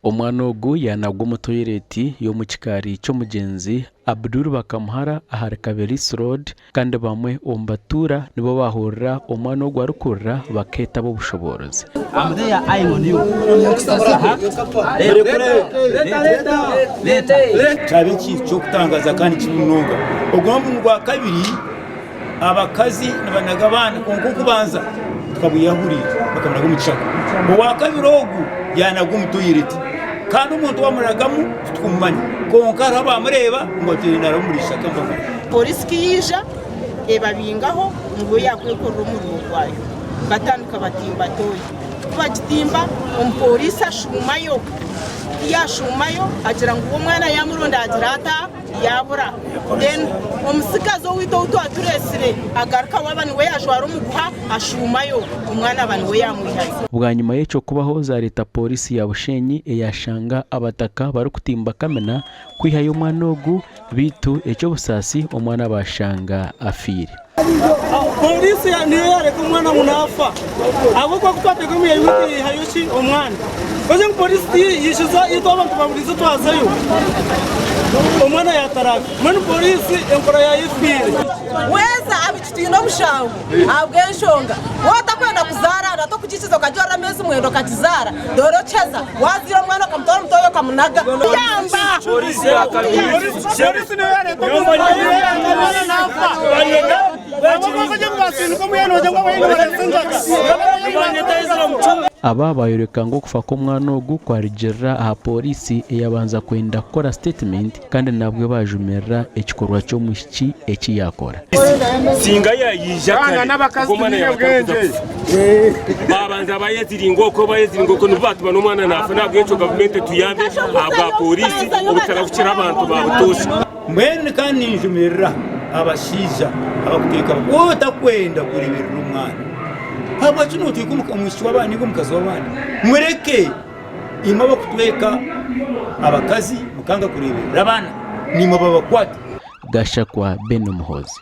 Omwana ogu yaanagwa omu toyireti y'omu kikaari ky'omugyenzi Abdul Bakamuhara ahari Kaberisi Road kandi bamwe omu batuura nibo baahurira omwana ogu arikurira bakeeta ab'obushoboorozi. Kyaba ekintu ky'okutangaza kandi kibi munonga. Ogu n'omurundi gwakabiri abakazi nibanaga abaana kwonka okubanza tukabweyahurira bakamunaga omu kishaka. Owakabiri ogu yanagwa omu toyireti kandi omuntu owamunagamu titukumumanya kwonka hariho abamureeba ngu atwire naraba omuri kishaka nibamanya. Pooriisi ku yaija ebabingaho ngu yo yaakwekorera omurimo gwayo. Batandika batimba tooyi. Ku bagitimba omupooriisi ashuumayo. Ku yaashuumayo agira ngu we omwana yaamuronda agira ata? Yaabura. Then omutsigazi owaitu ou twaba tureetsire agaruka waaba niwe yaajwara omuguha ashuumayo omwana aba niwe yaamwihayo. Bwanyima y'ekyo kubaho, zareeta Pooriisi ya Bushenyi eyashanga abataka barikutimba kamina kwihayo omwana ogu beitu eky'obusaasi omwana baashanga afiire. Pooriisi niyo yaareka omwana ngu naafa ahabw'okuba ku twateeka omu yaiwe teyaihayo ki omwana. Kwonka ngu pooriisi tiyikiza itwe abantu ba buriijo twazayo omwana yaataraka. Mbwenu pooriisi enkora yaayo efiire. Weeza abaishiki twine omushango ahabw'enshonga waaba otakwenda kuzaara na tokugikiza okagiharira ameezi mwenda okagizaara reero okiheza waazaire omwana okamutwara omu tooyi okamunaga. Aba baayoreka ngu okufa kw'omwana ogu kwarugirira aha pooriisi eyabanza kwenda kukora sitetimenti kandi nabwo baajumirira ekikorwa ky'omwishiki eki yaakora. Singa yaija kare ogwo omwana yaaba atarikuza kufa. Baabanza bayeziringa okwo bayeziringa okwo nibwo baatuma n'omwana naafa n'ahabw'ekyo gavumenti etuyambe ahabwa pooriisi obutarahukira abantu ba butoosha. Mbwenu kandi ninjumirira abashaija abakuteeka waaba otakwenda kureeberera omwana ahabwaki nootwika omwishiki w'abandi nainga omukazi w'abandi? Mureke imwe abakutweka abakazi mukanga kureeberera abaana naimwe babakwate. Gashakwa Ben Muhoozi.